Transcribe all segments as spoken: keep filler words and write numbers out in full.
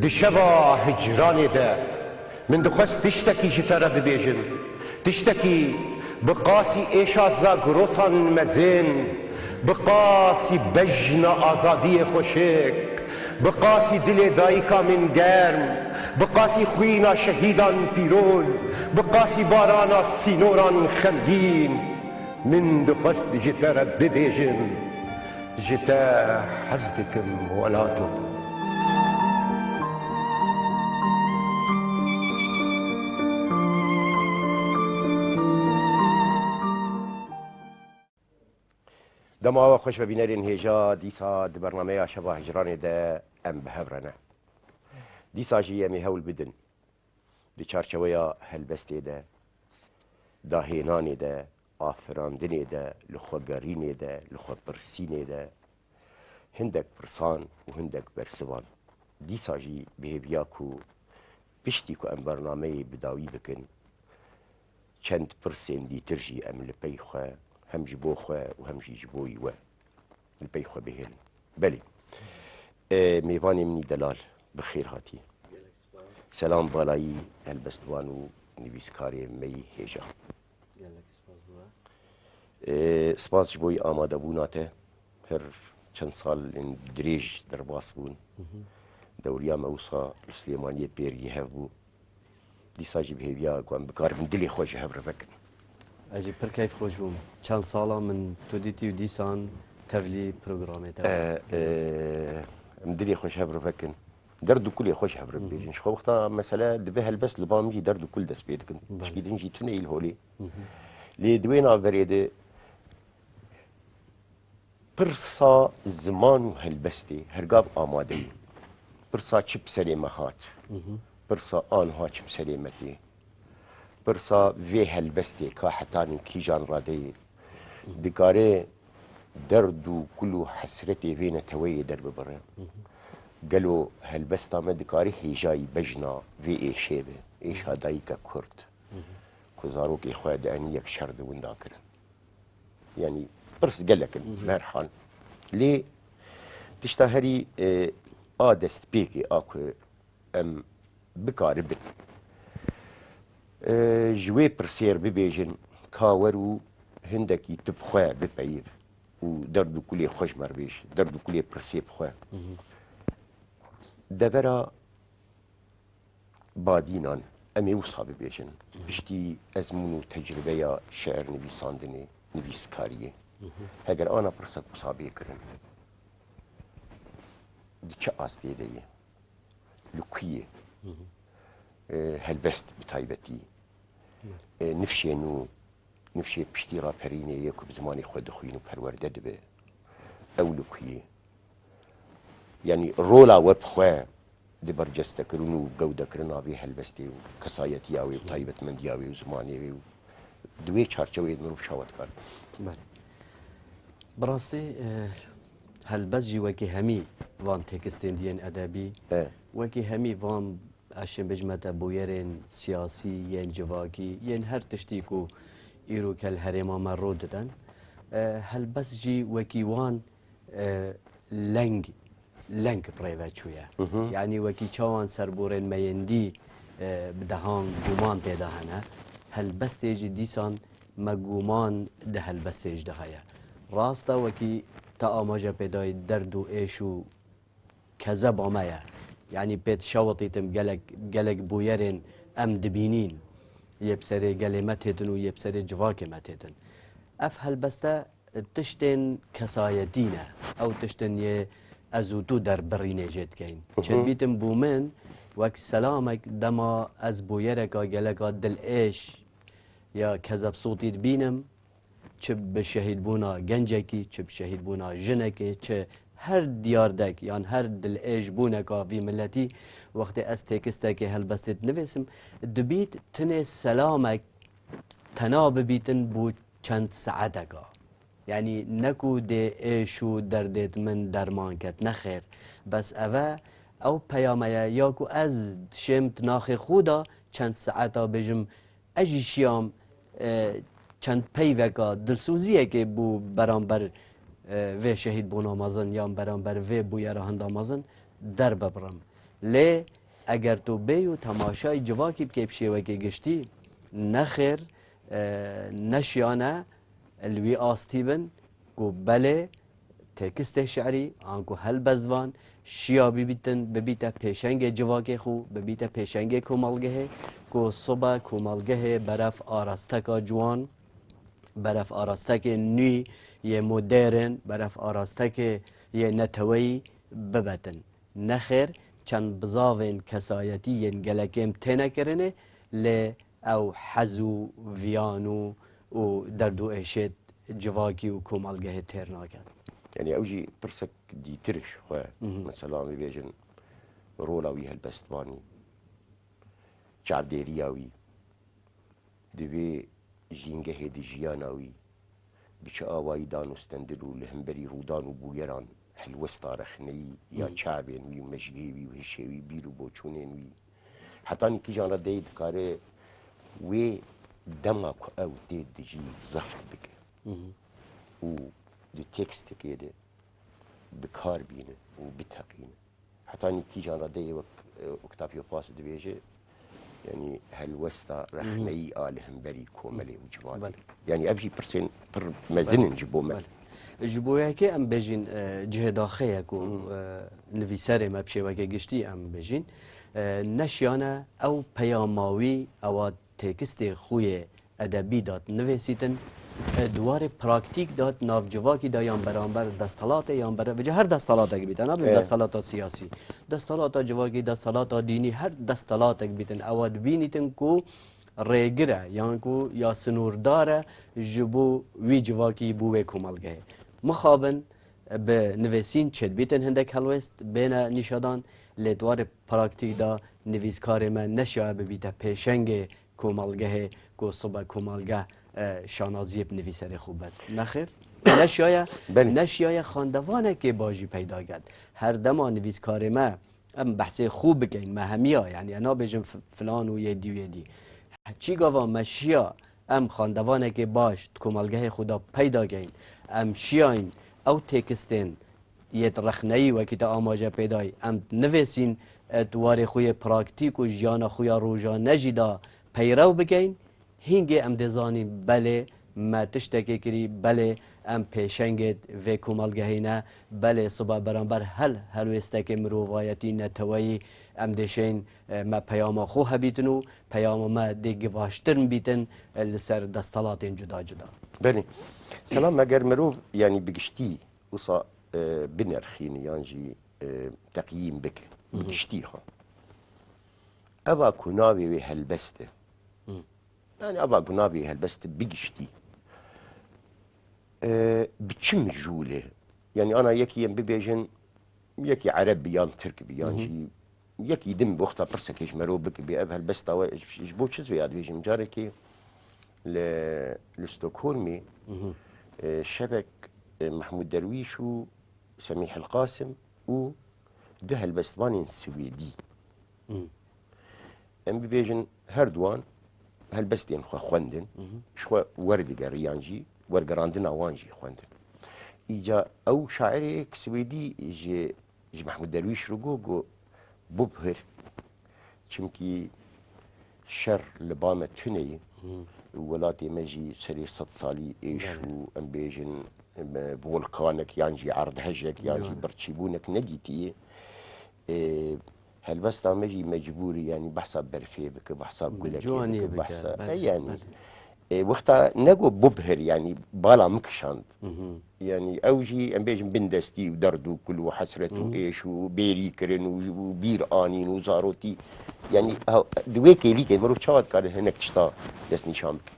Di şeva hicranê de min dixwest tiştekî ji te re bibêjim. Tiştekî bi qasî êşa zagrosan mezin, bi qasî bejna azadiyê xweşik, bi qasî dilê dayika min germ, bi qasî xwîna şehîdan pîroz, bi qasî barana sînoran xemgîn. Min dixwest ji te re bibêjim, ji te hez dikim welato. Dema we xweş ve bînerên hêja, dîsa di bernameya Şeva Hicranê de em bi hev re ne. Dîsa jî em ê hewl bidin di çarçeweya helbestê de, dahênanê de, afirandinê de, li xwe gerînê de, li xwe pirsînê de, hindek pirsan û hindek bersivan. Dîsa jî bi hêviya ku piştî ku em bernameyê bi dawî bikin, çend pirsên dîtir jî em li pey xwe, hem ji bo xwe û hem jî ji bo we, li pey xwe bihêlin. Belê. E, mêvanê min î delal, bi xêr hatî. Selam balayî helbestvan û nivîskarê me yî hêja. Gelek spas bo we. E, spas ji bo yî amadebûna te. Her çend salên dirêj derbas bûn. Dewriya me wisa li Silêmaniyê pêrgî hev bû. Dîsa jî bi hêviya ku em bikaribin dilê xwe ji hev re vekin. Ez jî pir keyfxweş bûm. Çend sala min tu dîtî û dîsan tevlî programê te. E, e, em dilê xwe ji hev re vekin. Derd û kulê xwe ji hev re bibêjin. Ji xwe wexta mesele dibe helbest li ba min jî derd û kul dest pê dikin. Belê. Tişkî din jî tune yî li holê. Lê di wê navberê de pirsa ziman û helbestê her gav amade ye. Pirsa çi bi serê me hat? Pirsa aniha çi bi serê me tê? Pirsa vê helbestê ka heta nin kîjan rade ye? Dikare derd û kul û hesretê vê neteweyê derbibire? Gelo helbesta me dikare hêjayî bejna vê êşê be? Êşa dayika kurd ku zarokê xwe di enî yek şer di winda kirin. Yanî pirs gelek in, bi her hal. Lê tişta herî, e, a destpêkê a ku em bikaribin, e, ji wê pirsê re bibêjin ka wer û hindekî tu bi xwe bipeyivî û derd û kulê xwe ji me re bêjî, derd û kulê pirsê bi xwe. Devera badînan, em ê wisa bibêjin. Piştî ezmûn û tecrûbeya şiir nivîsandinê, nivîskariyê, heger ana pirsek wisa bê kirin, di çi astê de ye? Li ku ye? E, helbest bi taybetî. E, nifşê nû, nifşê piştî raperînê yê ku bi zimanê xwe dixwîn û perwerde dibe. Ew li ku ye? Yanî rola we bi xwe di bercestekirin û gewdekirina vê helbestê û kesayetiya wê û taybetmendiya wê û zimanê wê û di wê çarçeweyê de mirov çawa dikare? Belê. Bi rastî, e, helbest jî wekî hemî van têkistên diyên edebî, E. wekî hemî van, ez şêm bêjime te, bûyerên siyasî, yên civakî, yên her tiştî ku îro ke li herêma me rû didin, e, helbest jî wekî wan e, leng, leng bi rê ve çûye. Yanî wekî çawan serborên me yên dî, e, bi dehan guman tê de hene, helbestê jî dîsan me guman di helbestê jî de heye. Rast e, wekî te amaje pê dayî, derd û êş û kezeba me ye. Yanî pê dişewitîtim gelek, gelek bûyerên em dibînîn, yê bi serê gelê me têtin û yê bi serê civakê me têtin. Ev helbeste tiştên kesayetî ne. Ew tiştin yê ez û tu derbirînê jê dikeyin. Çêdibîtin bû min wek selamek dema ez bûyereka geleka dilêş ya kezebsotî dibînim, çi bi şehîdbûna gencekî, çi bi şehîdbûna jinekê, çi her diyardek yan her dilêşbûneka vî miletî, wextê ez têkistekê helbestê dinivîsim, dibît tinê selamek tena bibîtin bû çend saeteka. Yanî ne ku dê êş û derdêt min derman ket, nexêr. Bes ev e, ew peyame ye, ya ku ez şêm di naxê xwe de çend saeta bêjim, ez jî şiyam, e, çend peyveka dilsoziyekê bû beramber, e, vê şehîdbûna mezin yan beramber vê bûyera hinda mezin derbibirim. Lê eger tu bêyî û temaşayî civakî bikê bi şêwekê giştî, nexêr, e, neşiyane li wî astî bin ku belê tekstê şi'rî an ku helbestvan şiya bibîtin, bibîte pêşengê civakê xwe, bibîte pêşengê komelgehê, ku sibe komelgehê berev arasteka ciwan, berev arastekê nû yê modern, berev arastekê yê neteweyî bibetin. Nexêr, çend bizavên kesayetî yên gelekê em têne kirinê, lê ew hez û viyan û, û derd û êşêt civakî û komelgehê têr nake. Yanî ew jî pirsek dîtir ji xwe, mesela em bibêjin rola wî helbestvanî, çavdêriya wî, di vê jîngehê de jiyana wî bi çi awayî danûstendin û li hemberî rûdan û bûyeran helwesta rexneyî ya çavên wî û mejiyê wî û hişê wî, bîr û boçûnên wî, hetanî kîjan redeyê dikare wê dema ku ew tê dijî zeft bike û di tekstekê de bi kar bîne û biteqîne. Hetanî kîjan redeyê wek, e, Octavio Paz dibêje, yanî helwesta rexneyî a li hemberî komelê û civatê. Belê. Yanî ev jî pirsên pir mezin in ji bo me. Belê. Ji bo yekê em bêjin, e, cihê daxê ye ku, e, nivîserê me bi şêwekê giştî em bêjin, e, neşiyane ew peyama wî ewa têkistê xwe yê edebî de nivîsîtin, e, di warê praktîk de di nav civakî de yan beramber desthilatê yan bere-, vêca her desthalatek bîte, nabêjim desthilata siyasî, desthilata civakî, desthilata dînî, her desthalatek bîtin, ewa dibînîtin ku rêgir e yan ku ya sinûrdar e ji bo wî civakî, bo wê komelgehê. Mixabin bi nivîsîn çêdibîtin hindek helwêst bêne nîşadan, lê di warê praktîk de nivîskarê me neşiyaye bibîte pêşengê komelgehê ku sibe komelgeh, e, şanaziyê bi nivîserê xwe bed. Nexêr, neşiyaye, neşiyaye xandevanekê baş jî peyda get. Her dema nivîskarê me, em behsê xwe bikeyn, me hemiya, yanî ez nabêjim f-, filan û yê dî û yê dî. Çî gava me şiya, em xandevanekê baş di komelgehê xwe de peyda keyn. Em şiyayîn ew têkistên yê di rexneyî wekî te amaje pê dayî, em nivêsîn, e, di warê xwe yê praktîk û jiyana xwe ya rojane jî de peyrew bikeyn, hîngê em dê zanîn belê me tiştekê kirî, belê em pêşengê vê komelgehê ne, belê siba beramber hel helwêstekê mirovayetî, neteweyî em dê şên, e, me peyama xwe hebîtin û peyama me dê givaştir bîtin, e, li ser desthilatên cuda cuda. Belê. Selam, eger mirov, yanî bi giştî wisa, e, binerxîne yan jî, e, teqyîm bike. Bi giştî ha. Eva ku navê wê helbest e. Yanî eva ku navê wê helbest e bi giştî. E, bi çi mijûlê? Yanî ana yekî em bibêjin, yekî ereb bi yan tirk bi yan jî yekî din bi wexta pirsekê ji merov bikibî, ev helbesta we ji, ji bo çi vêya dibêjim? Carekê li, li Stockholmê, e, şevek, e, Mehmûd Derwîş û Semîh El Qasim û du helbestvanên Swêdî. Em bibêjin her duwan helbestên xwe xwendin, ji xwe werdigeriyan jî, wergerandina wan jî xwendin. Îca ew şairê yek Swêdî ji, ji Mehmûd Derwîş re got, got, "Bubhir, çimkî şer li ba me tune ye û welatê me jî serê sed salî êş û em bêjin, em, volkanek yan jî erdhejek yan jî birçîbûnek nedîtiye." Ê, helbesta me jî mecbûrî, yanî behsa berfê bike, behsa gulekê bike, behsa, e, yanî. Ê, wexta nego bubhir, yanî bala min kişand. Yanî ew jî em bêjin bindestî û derd û kul û hesret û êş û bêrî kirin û, û bîr anîn û zarotî. Yanî ha, di wê kêlîkê mirov çawa dikare hinek tişta destnîşan bike?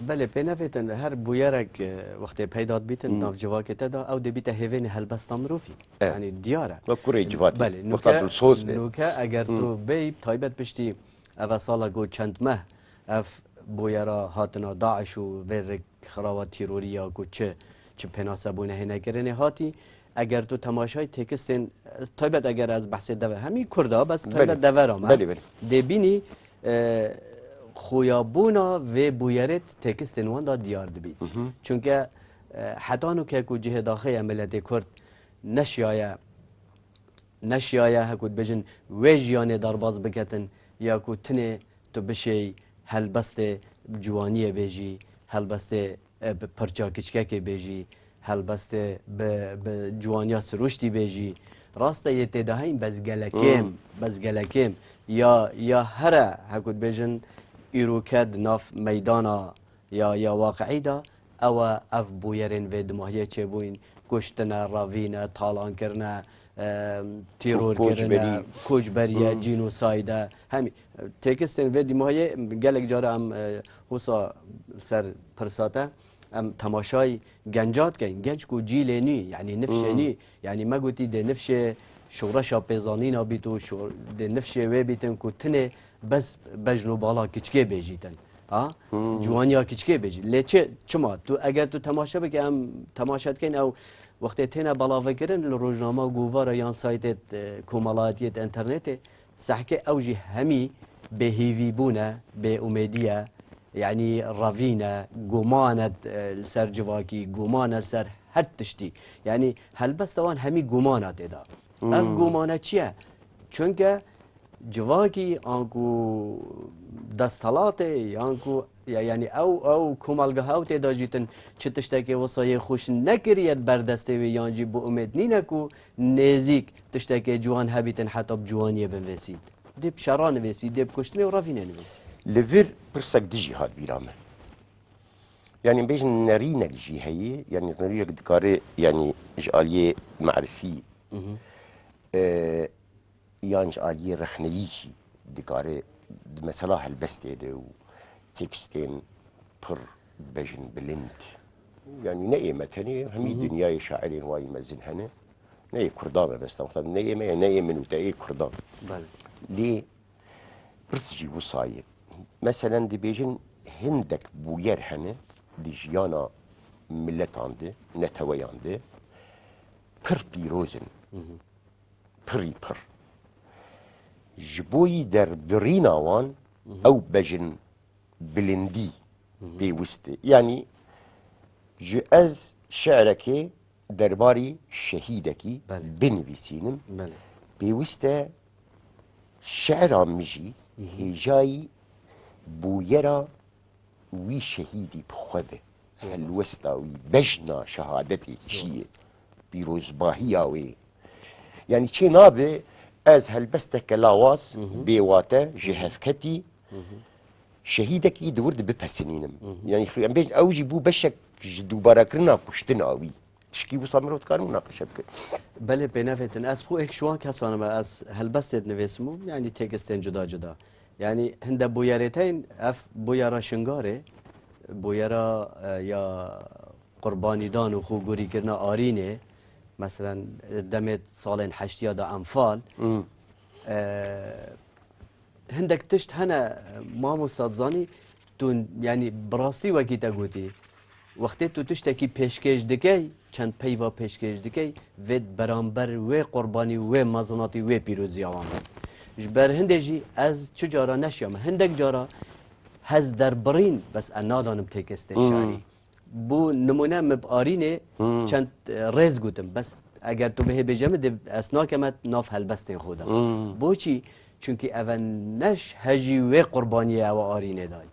Belê, pê nevêtin her bûyerek, e, wextê peyda dibîtin nav civakê te de, ew dê bîte hêvênê helbesta mirovî. E. Yanî diyar e. Wek kurê civatê. Belê, wexta dilsoz be. Nûke eger tu bêyî, taybet piştî eve sala ku çend meh ev bûyera hatina DAIŞ û vê rêkxirawa tîrorî ya ku çi, çi pênasebûne hêne kirinê hatî, eger tu temaşayî têkistên, taybet eger ez behsê deve-, hemî Kurda, bes taybet devera me. Belê, belê. Dê bînî, e, xuyabûna vê bûyerê têkistên wan da diyar dibî. Çunke, e, heta nûke ku cihê daxê ye miletê Kurd neşiyaye neşiyaye, heku dibêjin, wê jiyanê derbas biketin, ya ku tinê tu bişêy helbestê ciwaniyê bêjî, helbestê, e, bi pirça kiçkekê bêjî, helbestê bi, bi ciwaniya siruştî bêjî. Rast e, yê têda heyn, bes gelekêm, Hmm. bes gelekêm. Ya, ya here, heku dibêjin, îroke di nav meydana ya, ya waqiî de, ew e, ev bûyerên vê dimahiyê çêbûyîn, kuştine, revîne, talankirine, e, tîror Koçberî. kirine, koçberiye, Hmm. cînosayde, hemî, têkistên vê dimahiyê gelek cara em, e, husa ser pirsa te, em temaşayî genca dikeyn. Genc ku cîlê nî, yanî nifşê Hmm. nî, yanî me gotî dê nifşê şoreşa pêzanîna bît û şo-, dê nifşê wê bîtin ku tinê bes bejn û bala kiçkê bêjîtin. Ha? Hmm. Ciwaniya kiçkê bêjî. Lê çi, çima? Tu, eger tu temaşe bike, em temaşe dikeyn, ew wextê têne belavekirin li rojnama, govara yan saytê, e, komelayetiyê, internetê, sehkê ew jî hemî bêhîvîbûn e, bêumêdî ye, yanî revîn e, guman e, e, li ser civakî, guman e li ser her tiştî. Yanî helbesta wan hemî gumana tê de. Ev Hmm. gumane çi ye? Çunke civakî anku desthilatê, yan ku, ya, yanî ew, ew komelgeha ew tê de jîtin çi tiştekê wisa yê xweş nekiriye di ber destê wê, yan jî bi umêd nîne ku nêzîk tiştekê ciwan hebîtin heta bi ciwaniyê binivîsît. Dê bi şera nivîsî, dê bi kuştinê û revînê nivîsî. Li vir pirsek din jî hat bîra min. Yanî bêjin nerînek jî heye, yanî nerînek dikare, yanî ji aliyê merifî, Mhm. e, yan ji aliyê rexneyî jî dikare di mesela helbestê de û tekstên pir bibêjin bilind. Yanî ne ê me tenê, hemî Mhm. dinyayê şairên wayî mezin hene. Ne yê Kurda me bes, ne yê me ye, ne yê min û te, ê Kurdan. Belê. Lê pirs jî wisa ye. Meselen dibêjin hindek bûyer hene di jiyana miletan de, neteweyan de pir pîroz in. Mhm. Pirî pir. Ji bo yî derbirîna wan Mhm. ew bejin bilindî Mhm. pêwist e. Yanî ji ez şi'rekê derbarî şehîdekî Belê. binivîsînim. Belê. Pêwist e şi'ra min jî Mhm. hêjayî bûyera wî şehîdî bi xwe be. Zor rast. Helwesta wî, bejna şehadetê Zor kişiyê, rast. pîrozbahiya wê. Yanî çê nabe ez helbesteke lawaz, Mhm. bêwate, ji hevketî, Mhm. şehîdekî di wir de bipesinînim. Mhm. Yanî xwe-, em bêjin ew jî bû beşek ji dûbarekirina kuştina wî. Tişkî wisa mirov dikare minaqeşe bike. Belê, pê nefêtin. Ez xwe êk ji wan kesan im, ez helbestê dinivîsim û, yanî têkistên cuda cuda. Yanî hinde bûyerê te yên, ev bûyera Şingarê, bûyera, e, ya qurbanîdan û xwegorîkirina Arînê, meselen, demê salên heştiya de Enfal, Hmm. e, hindek tişt hene, mamosta, dizanî, tu, yanî, bi rastî wekî te gotî, wextê tu tiştekî pêşkêş dikey, çend peyva pêşkêş dikey, vê beramber wê qurbanî û wê mezinatî, wê pîroziya wan be. Ji ber hindê jî ez çi cara neşiyame, hindek cara hez derbirîn, bes ez nadanim têkistê Hmm. şerî. Bo nimûne, min bi Arînê Hmm. çend, e, rêz gotim. Bes eger tu bihê bêje min, dê ez nakeme nav helbestên xwe de. Hmm. Boçî? Çunkî eve neş hejî wê qurbaniyê ew Arînê dayî.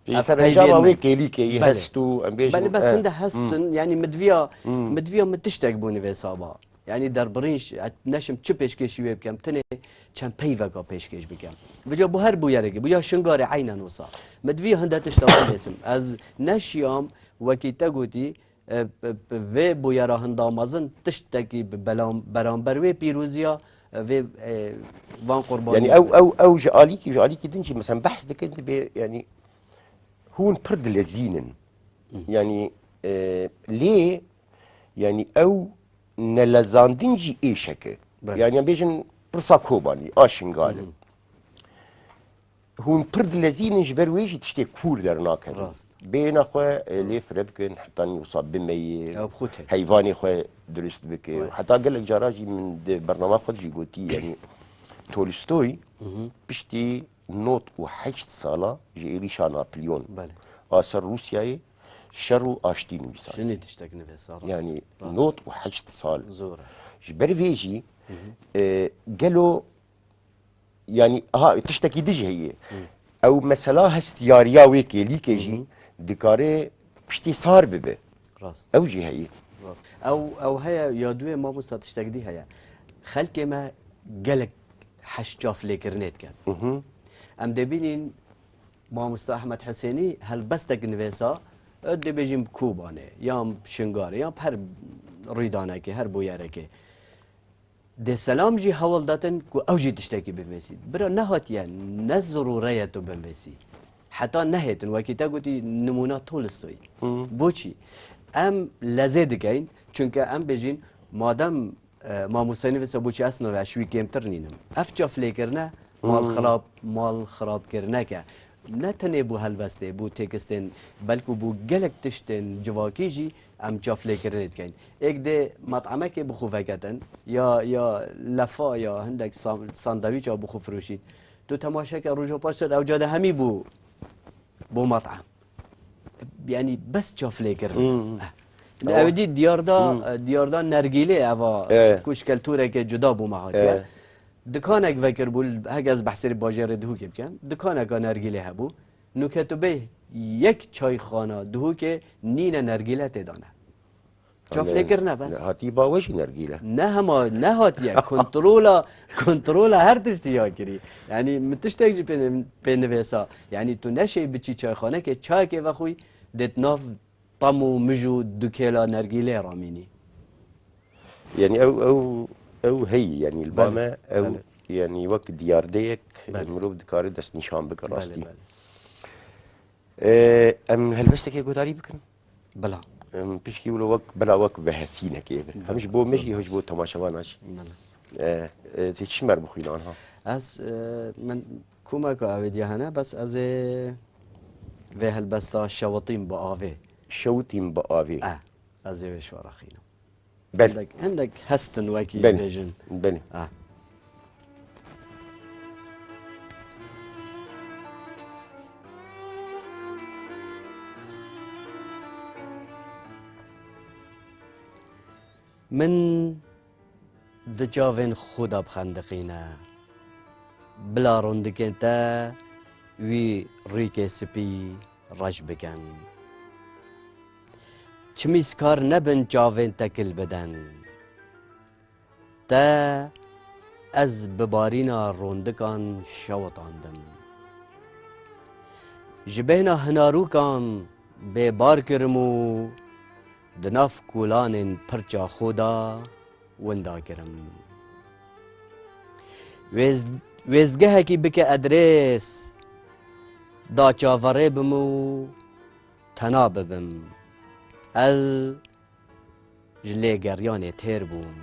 Pê Ev serencama peyvên wê me. kêlîkê yê Belê. hest û em bêjin, Belê, bes e, hinde hest hmm. in, yanî min diviya, Hmm. min diviya min tiştek bû nivê saba. Yanî derbirîn ş-, et-, neşim çi pêşkêşî wê bikem, tenê çend peyveka pêşkêş bikem. Vêca bo her bûyerekê, bo ya Şingarê eynen wisa. Min divî hinde tişta xwe lêsim. Ez neşiyam, wekî te gotî, e, e, vê bûyera hinda mezin tiştekî bi belam-, beramber wê pîroziya, e, vê, e, van qurbanî Yanî ew, ew, ew ji alîkî, ji alîkî din jî, mesela behs dikin, dibê, yanî hûn pir dilezîn in. Hı. Yanî, e, lê, yanî ew nelezandin jî êşek e. Belê. Yanî em bêjin pirsa Kobanî, a Şingalê. Hı hı. Hûn pir dilezînin, ji ber wê jî tiştê kûr dernakevin. Rast. Bêhna xwe, e, lê fire bikin, heta wisa bimeyê, Ew bi xwe tê. heyvanê xwe dirust bike. Wê. Heta gelek cara jî min di bernama xwe de jî gotî, yanî Tolstoy Hı hı. piştî nod û heşt sala ji êrîşa Napolyon Belê. a ser Rûsyayê şer û aştî nivîsand. Jinê tiştek nivîsa, rast. Yanî Rast. nod û heşt sal. Zor e. Ji ber vê jî E, gelo, yanî, ha, tiştekî din jî heye. Ew mesela hestiyariya wê kêlîkê jî dikare piştî sar bibe. Rast. Ew jî heye. Rast. Ew, ew heye, ya duê mamosta tiştek dî heye. Xelkê me gelek heş çavlêkirinê dikin. Em dê bînin mamosta Ehmed Husênî helbestek nivêsa, e, dê bêjin bi Kobanê, yan bi Şingalê, yan bi her rûydanekê, her bûyerekê. Dê selam jî hewl datin ku ew jî tiştekî binivîsî. Bira nehatiye, ne zirûre ye tu binivîsî. Heta nehêtin, wekî te gotî nimûna Tolstoy. Boçî? Em lezê dikeyin, çunke em bêjin, madem, e, mamostayê nivîse boçî ez nivîsim, ez ji wî kêmtir nînim. Ev çavlêkirine mal xirab, mal xirabkirinek e. Ne tenê bo helbestê, bo têkistên, belkû bo gelek tiştên civakî jî em çavlêkirinê dikeyin. Êk dê met'emekê bi xwe veketin, ya, ya lefa ya hindek san-, sandewîça bi xwe firoşît. Tu temaşe ke roja paş ser ew cade hemî bû, bo met'em. Yanî bes çavlêkirin. Hmm. Eh. Ew dî diyarda, diyarda nergîlê eva ku ji keltûreke cuda bû me hatiye. Dikanek vekiribû, heke ez behsê bajêrê Dihokê bikim. Dikaneka nergîlê hebû. Nûke tu bê yek çayxana Dihokê nîne nergîle tê dane. Çavlêkirine bes. Hatî ba we jî nergîle. Ne hema, ne hatiye. Kontrola, kontrola her tiştî ya kirî. Yanî min tiştek jî pê, pê nivêsa. Yanî tu neşey biçî çayxanekê, çayekê vexwî, dê di nav tam û mij û dukêla nergîlê ramînî. Yanî ew, ew, ew heyî, yanî li ba me ew, yanî wek diyardeyek mirov dikare destnîşan bike rastî. Belê, belê. Ee, em helbestekê guhdarî bikin? Bila. Em pişkî wilo wek, bila wek vehesînekê be. Bila. Hem ji bo me jî, hem ji bo temaşevana jî. Bila. Ee, e, tê çi me re bixwîne anha? Ez, e, min komeka ew ê diya hene, bes ez ê vê helbesta Şewitîm bi avê. Şewitîm bi avê. E, ez ê wê şwara xînim. Belê. Hindek, hindek hestin wekî dibêjin. Belê. Ah. Min di çavên xwe de bixendiqîne. Bila rondikên te wî rûyê spî reş bikin. Çimîskar nebin çavên te kil bidin. Te ez bi barîna rondikan şewitandim. Ji bêhna hinarûkan bêbar kirim û di nav kolanên pirça xwe de winda kirim. Wêz-, wêzgehekî bike edrês, da çaverê bim û tena bibim. Ez ji lêgeriyanê têr bûm.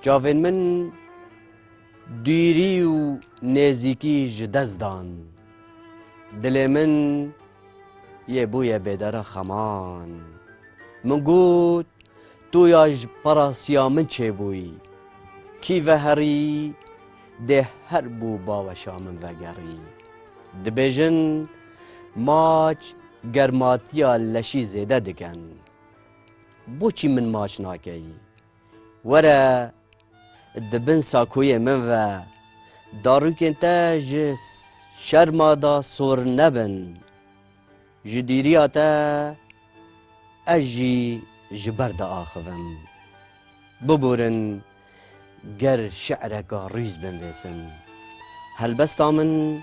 Çavên min dûrî û nêzîkî ji dest dan. Dilê min yê bûye bêdera xeman. Min got, tu ya ji parasiya min çêbûyî. Kî veherî, dê her bo baweşa min vegerî. Dibêjin, maç germatiya leşî zêde dikin. Boçî min maç nakeyî? Were di bin sakoyê min ve, darûkên te ji şerma de sor nebin. Ji dûriya te ez jî ji ber diaxivim. Biborin ger şi'reka rûz binivîsim. Helbesta min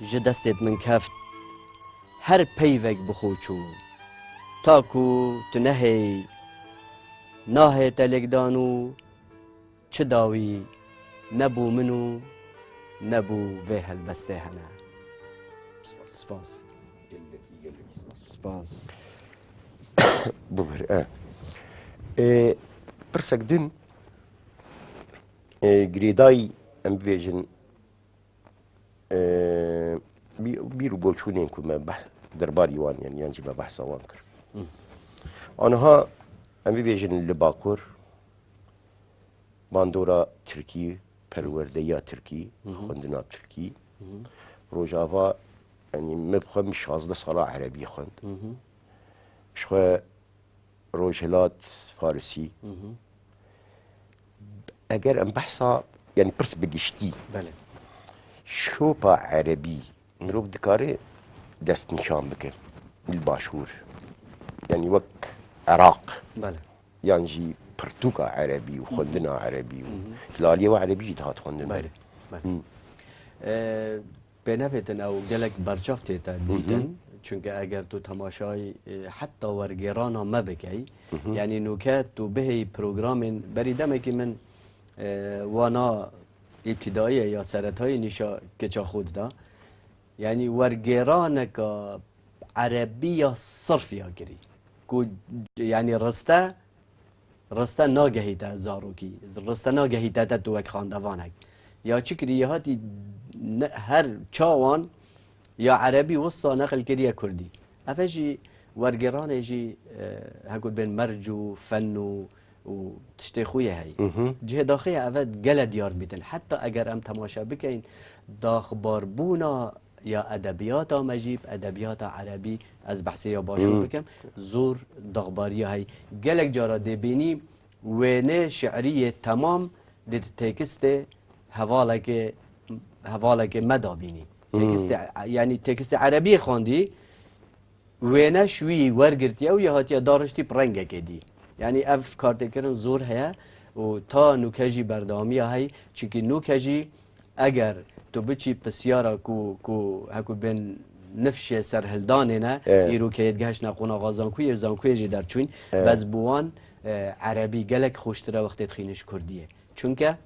ji destêt min keft, her peyvek bi xwe çû. Ta ku tu nehêy, nahê te lêkdan û çi dawî ne bo min û ne bo vê helbestê hene. Spas. Gelekî, gelekî spas. Spas. Bibir, e. E, pirsek din, e, girêdayî, em bibêjin, e, bî-, bîr û boçûnên ku me beh-, derbarî wan, yanî, yan jî me behsa wan kir. Hı. Aniha em bibêjin li Bakur, bandora tirkî, perwerdeya tirkî, Hı hı. xwendina tirkî. Hı hı. Rojava, yanî, me bi xwe min şazdeh sala erebî xwend. Hı hı. Ji xwe Rojhilat farisî. Hı hı. Eger em behsa, yani pirs bi giştî, Belê. şopa erebî mirov dikare destnîşan bike li başûr, yani wek Iraq, Belê. yan jî pirtûka erebî û xwendina erebî û ji aliyê we erebî jî dihat xwendin. Belê. Belê. Ee, Pê nebêtin ew gelek berçav tête dîtin. Çunke eger tu temaşayî, e, heta wergêrana me bikey, yanî nûke tu bihêyî programên berî demekî min, e, wana îbtîdayî ya seretayî nîşa keça xwe dida. Yanî wergêraneka erebî ya sirf ya kirî. Ku yanî riste, riste nagehîte zarokî, riste nagehîte te tu wek xandevanek. Ya çi kirî, yê hatî ne, her çawan ya erebî wisa neqil kiriye kurdî. Eve jî wergêranê jî, e, hekû bên merc û fen û, û tiştê xwe ye heyî. Cihê daxê ye eve gele diyar bitin. Heta eger em temaşe bikeyin, daxbarbûna ya edebiyata me jî, edebiyata erebî, ez behsê ya başûr bikim, zor daxbariya heyî. Gelek cara dê bînî wêne şiirî yê temam dê di tekistê hevalekê, hevalekê me da bînî. Tekistê, yanî tekistê erebiyê xwendî, wêne ji wî wergirtiye û ya hatiye dariştî bi rengekê dî. Yanî ev kartêkirin zor heye û ta nûke jî berdewamiya heyî, çunkî nûke jî eger tu biçî pisyara ku, ku hekû bên nifşê serhildanê ne, Evet. îro ke yê digeheştine qonaxa zankuyê, zankuyê jî derçûn, bes bi wan, e, erebî gelek xweştir e wextê dixînin ji kurdiyê. Çunke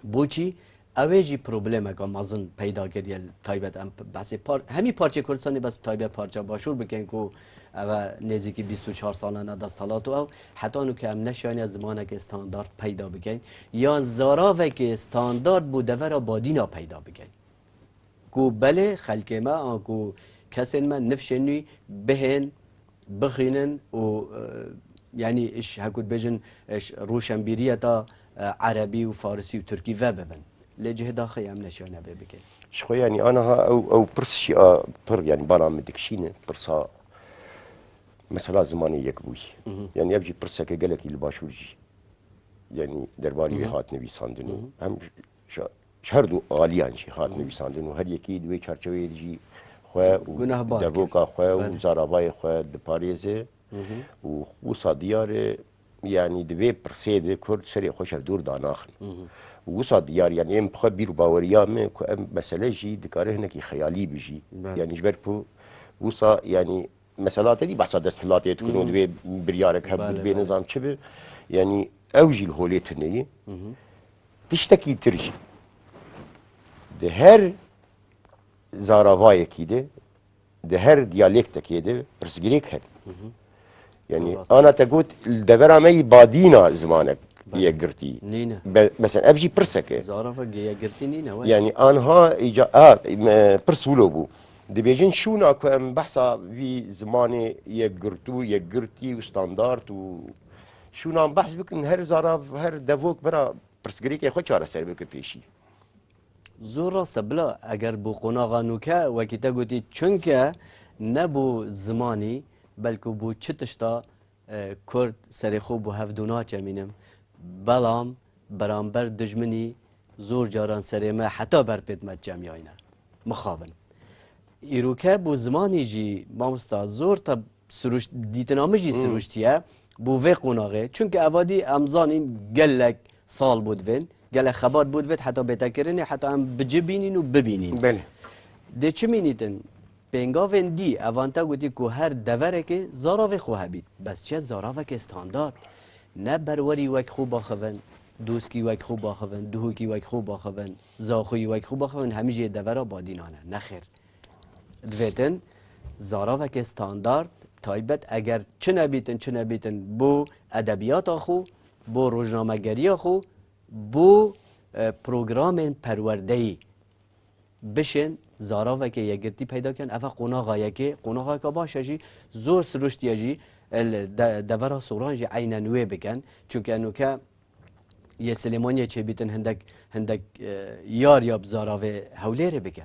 boçî ew ê jî problemeka mezin peyda kiriye li taybet em p-, behsê par-, hemî parçeyê Kurdistanê bes bi taybet parça Başûr bikin ku eve nêzîkî bîst û çar salan e desthilat û ew heta nûke em neşiyaniye zimanekê standard peyda bikin yan zaravekê standard bo devera badîna peyda bikin. Ku belê xelkê me an ku kesên me nifşên nû bihên, bixwînin û, e, yanî iş hekû dibêjin, iş roşenbîriyeta, e, erebî û farisî û tirkî ve bibin. Lê cihê daxê em neşiyane vê bikin. Ji xwe yanî aniha ew, ew pirs jî a pir, yanî bala min dikişîne, pirsa mesela zimanê yekbûyî. Yanî ev jî pirseke gelekî li başûr jî, yanî derbarî wê hat nivîsandin û hem ji, ji her du aliyan jî hat nivîsandin û her yekî di wê çarçeveyê de jî xwe û Gunehbar kir. devoka xwe û Belê. zaravayê xwe diparêze û wisa diyar e, yanî di vê pirsê de Kurd serê xwe şevdor danaxin. Û wisa diyar, yanî em bi xwe bîr û baweriya me ku em mesele jî dikare hinekî xeyalî bi jî. Belê. Yanî ji ber ku wisa, yanî mesela te dî behsa desthilatê dikin û divê biryarek hev Belê, bibê belê. nizam çi bi. Yanî ew jî li holê tune ye. Tiştekî tir jî. Di her zaravayekî de, di her diyalektekê de pirsgirêk hene. Yanî Zor rast. Ana te got li devera me yî badîna zimanek Belê. yekgirtî. Nîne. Be-, mesela ev jî pirsek e. Zaravek yekgirtî nîne we. Yanî anha îca-, a, me, pirs wilo bû. Dibêjin şûna ku em behsa vî zimanê yekgirtû, yekgirtî û standard û şûnan behs bikin, her zarav, her devok bira pirsgirêkê xwe çareser bike pêşî. Zor rast e, bila eger bû qonaxa nûke, wekî te gotî, çunke ne bû zimanî, belku bû çi tişta, e, Kurd serê xwe bû hevdû naçemînim. Belam beramber dijminî zor caran serê me heta ber pêt me çemiyayne. Mixabin. Îroke bû zimanî jî, mamosta, zor te sirûşt-, dîtina min jî sirûştiye, bû vê qonaxê. Çunke evadî em zanîn gelek sal bû divên, gelek xebat bû divêt heta bête kirinê, heta em bi ci bînîn û bibînîn. Belê. Dê çi mînîtin? Pêngavên dî, evan te gotî ku her deverekê zaravê xwe hebît. Bes çi zaravekê standard. Ne berwerî wek xwe baxivin, doskî wek xwe baxivin, duhokî wek xwe baxivin, zaxoyî wek xwe baxivin, hemî jê devera badînane. Nexêr. Divêtin zaravekê standard, taybet, eger çi nebîtin, çi nebîtin bo edebiyata xwe, bo rojnamegeriya xwe, bo, e, programên perwerdeyî bişên zaravekê yekgirtî peyda kin. Eva qonaxa yekê, qonaxeke baş e jî, zor siruştiye jî, el de-, devera soran jî eynen wê bikin. Çunke nûke yê Silêmaniyê çêbîtin hindek, hindek, e, yar ya bi zaravê Hewlêrê bikin.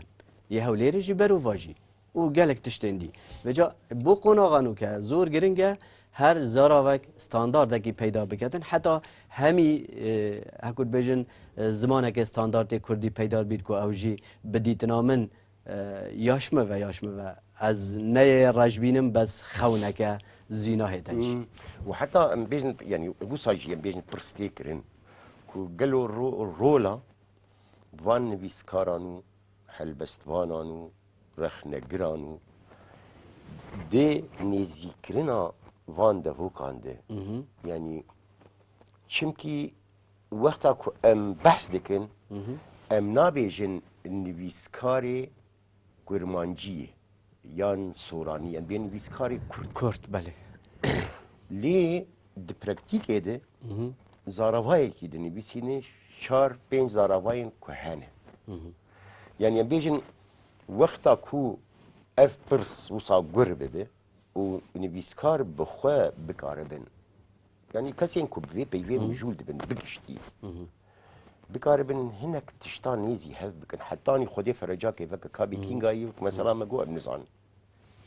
Yê Hewlêrê jî berovajî. û gelek tiştên dî. Vêca bo qonaxa nûke zor giring e her zaravek standardekî peyda biketin. Heta hemî, e, heku dibêjin, e, zimaneke standardê kurdî peyda bît ku ew jî bi dîtina min, e, yaş me ve, yaş me ve. Ez neyê rejbînim, bes xewneke zî nahête jî. Hmm. Û heta em bêjin, yanî wisa jî em bêjin pirs tê kirin ku gelo ro-, rola van nivîskaran û helbestvanan û rexnegiran û dê nêzîkirina van devokan de. Mhm. Yanî çimkî wexta ku em behs dikin, Mhm. em nabêjin nivîskarê kurmanciyê yan soranî, em bê nivîskarê kurd. Kurd, belê. Lê di praktîkê de Mhm. zaravayekî dinivîsîne, çar pênc zaravayên ku hene. Mhm. Yanî em bêjin wexta ku ev pirs wisa gur bibe û nivîskar bi xwe bikaribin, yanî kesên ku bi vê peyvê Mhm. mijûl dibin bi giştî, Mhm. bikaribin hinek tişta nêzî hev bikin. Hetanî Xwedê ferecakê veke kabê Mhm. kîngayî, mesela me got, em nizanin.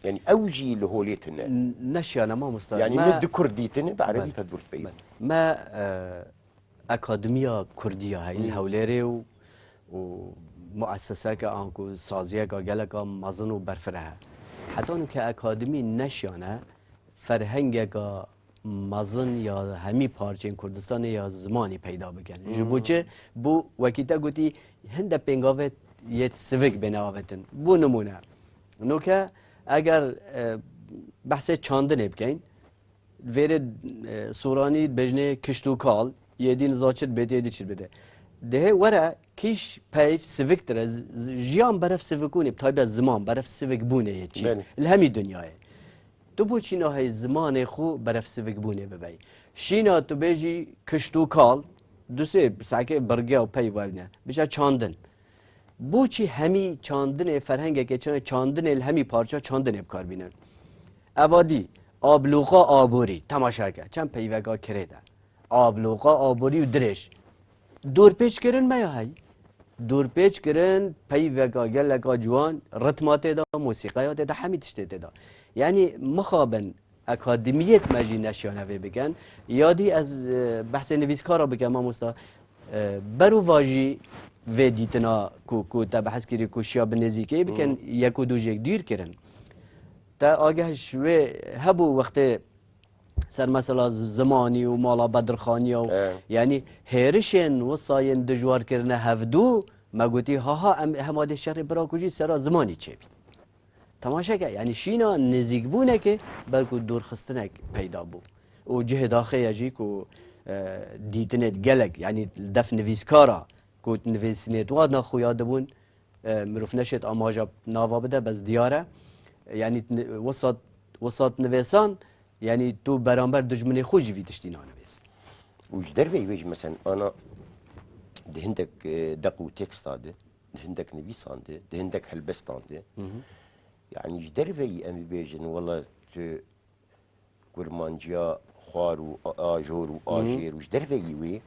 Yanî ew jî li holê tune. N-, neşiyane mamosta. Yanî Me ne di kur dîtine, bi erebî Belê. Fedurt peyv. Belê. Me, e, Akademiya Kurdiya heyî Hmm. Hewlêrê û, û muesseseke anku saziyeka geleka mezin û berfireh e. Heta nûke akademî neşiyane ferhengeka mezin ya hemî parçeyên Kurdistanê ya zimanî peyda bikin. Ji bo Hmm. çi? Bo wekî te gotî hinde pêngavê yêt sivik bêne avêtin. Bo nimûne, nûke eger, e, behsê çandinê bikeyn, vêrê, e, soranî bêjnê kişt û kal, yê dî niza çi dibê, yê dî çi dibê. Dihê were kîş peyv siviktir e, z-, z-, jiyan berev sivikûnê, bi taybet ziman berev sivikbûnê yê çî. Belê. Li hemî dinyayê. Tu bo çî naheyî zimanê xwe berev sivikbûnê bibey? Şîna tu bêjî kişt û kal, du sê sehkê birge û peyv wevne. Bişe çandin. Bo çî hemî çandinê, ferhengekê çi ne, çandinê li hemî parça çandinê bi kar bînin? Evadî, abluqa aborî, temaşe ke, çend peyveka kirêt e. Abluqa aborî û dirêj. Dorpêç kirin me ya hey. Dorpêç kirin, peyveka geleka ciwan, ritma tê de, mosîqeya tê de, hemî tiştê tê de. Yanî mixabin akademiyêt me jî neşiyane vê bikin. Ya dî ez, e, behsê nivîskara bikim, mamosta. E, berovajî vê dîtina ku, ku te behs kirî ku şiya bi nêzîkê bikin, Hmm. yek û du jêk dûr kirin. Te ageh ji wê hebû wextê ser mesela z-, zimanî û mala bedirxaniya û, E. yanî hêrişên wisa yên dijwar kirine hevdû, me gotî, ha ha, em hema dê şerê bira ku jî sera zimanî çêbî. Temaşe ke, yanî şîna nêzîkbûnekê belku dûrxistinek peyda bû. Û cihê daxê ye jî ku, e, dîtinê gelek, yanî li def nivîskara ku nivîsînê di wana xuya dibûn, e, mirov neşêt amaja nava bide, bes diyar e. Yanî ni-, wisa, wisa nivîsan, yanî tu beramber dijminê xwe jî vî tiştî nanivîs. Û ji derveyî wê jî, mesela, ana di hindek, e, deq û teksta de, di hindek nivîsan de, di hindek helbestan de, Hı hı. yanî ji derveyî em bibêjin, wela tu kurmanciya xwar û a-, ajor û Hı hı. ajêr û ji derveyî wê,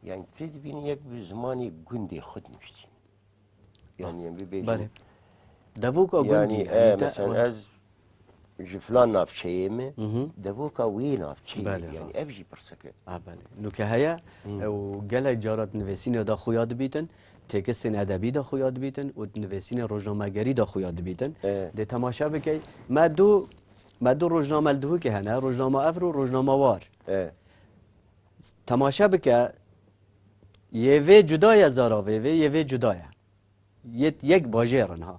yanî tu dibînî yek bi zimanê gundê xwe dinivîsî. Yanî Rast. em bibêjin. Belê. Devoka gundî, Yanî, yanî e, te, mesela we- ez ji filan navçeyê me, Hı hı. devoka wê navçeyê me. Belê, Yanî rast. ev jî pirseke. A, belê. Nûke heye, Hı. e, û gelek cara di nivêsînê de xuya dibîtin, têkistên edebî de xuya dibîtin û di nivêsînê rojnamegerî de xuya dibîtin. E. Dê temaşe bikey. Me du, me du rojname li Dihokê hene, rojnama Evro û rojnama War. E. Temaşe bike, yê vê cuda ye, zaravê vê, yê vê cuda ye. Yê yek bajêr in ha.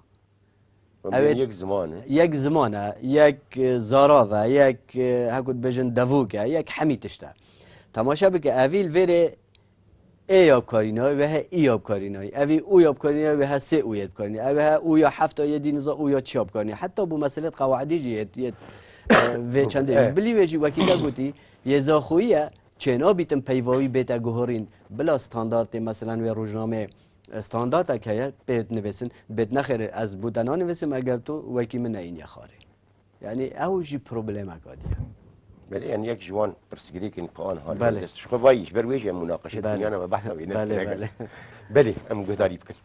Em Evet. yek ziman e. Yek ziman e, yek, e, zarav e, yek, e, heku dibêjin devok e, yek hemî tişt e. Temaşe bike, evî li vêrê ê ya bikarînayî, wê he î ya bikarînayî. Evî û ya bikarînayî, wê he sê û yê bikarînayî. Ev he û ya heft a yê dî niza û ya çi ya bikarînayî. Heta bo meselê qewaidî jî yê, yê, e, vê çendê. Evet. Bilî wê jî wekî te gotî, yê zaxoyî ye, çênabîtin peyva wî bête guhorîn. Bila standartê, meselen, wê rojnamê, e, standartek heye, pê nivêsin. Bêt nexêr, ez bo te nanivêsim, eger tu wekî min neyîniye xarê. Yanî ew jî problemeka dî ye. Belê, yanî yek ji wan pirsgirêkên pian hal Belê. Ji xwe vayî, ji ber wê jî em munaqeşe Belê. Dinyana ve behsa wê Belê, nekirek belê. Belê, em guhdarî bikin.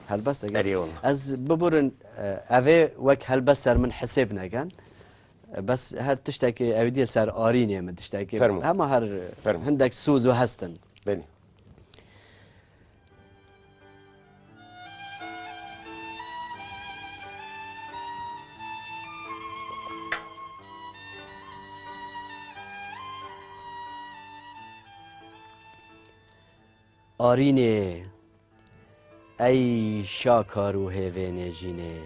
Helbesteke. Erê wala. Ez biburin, e, evê wek helbest ser min hisêb nekin. E, bes her tiştekê ew dî ser arînê min tiştekê. Fermo. Hema her Fermo. Hindek soz û hestin. Belê. Arînê, ey şakar û hêvênê jînê,